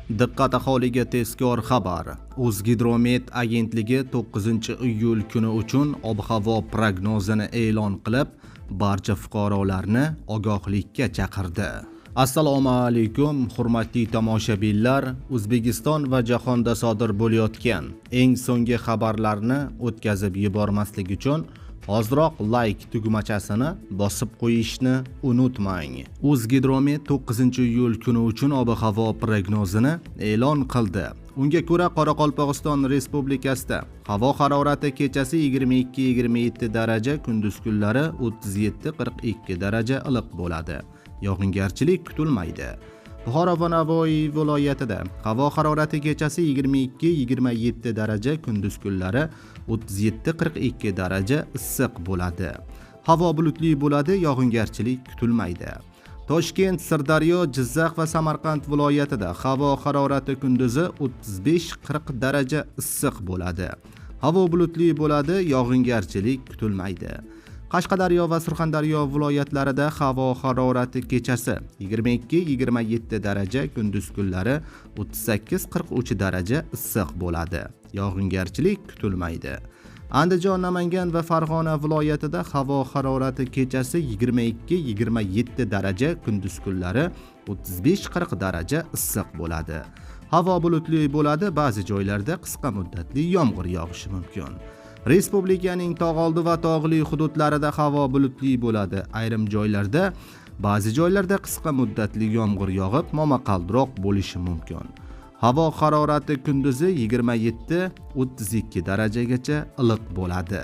Diqqat aholiga tezkor xabar. O'zgidromet agentligi 9-iyul kuni uchun ob-havo prognozini e'lon qilib, barcha fuqarolarni ogohlikka chaqirdi. Assalomu alaykum, hurmatli tomoshabinlar. O'zbekiston va jahonda sodir bo'layotgan eng so'nggi xabarlarni o'tkazib yubormaslik uchun hoziroq like tugmachasini bosib qo'yishni unutmang. O'zgidromet 9-iyul kuni uchun ob-havo prognozini e'lon qildi. Unga ko'ra, Qoraqalpog'iston Respublikasida havo harorati kechasi 22-27 daraja, kunduz kunlari 37-42 daraja iliq bo'ladi. Yog'ingarchilik kutilmaydi. Buxoro va Navoiy viloyatida havo harorati kechasi 22-27 daraja, kunduz kunlari 37-42 daraja issiq bo'ladi. Havo bulutli bo'ladi, yog'ingarchilik kutilmaydi. Toshkent, Sirdaryo, Jizzax va Samarqand viloyatida havo harorati kunduzi 35-40 daraja issiq bo'ladi. Havo bulutli bo'ladi, yog'ingarchilik kutilmaydi. Qashqadaryo va Surxondaryo viloyatlarida havo harorati kechasi 22-27 daraja, kunduz kunlari 38-43 daraja issiq bo'ladi. Yog'ingarchilik kutilmaydi. Andijon, Namangan va Farg'ona viloyatida havo harorati kechasi 22-27 daraja, kunduz kunlari 35-40 daraja issiq bo'ladi. Havo bulutli bo'ladi, ba'zi joylarda qisqa muddatli yomg'ir yog'ishi mumkin. Respublikaning tog'oldi va tog'li hududlarida havo bulutli bo'ladi. Ayrim joylarda, ba'zi joylarda qisqa muddatli yomg'ir yog'ib, momaqaldiroq bo'lishi mumkin. Havo harorati kunduzi 27-32 darajagacha iliq bo'ladi.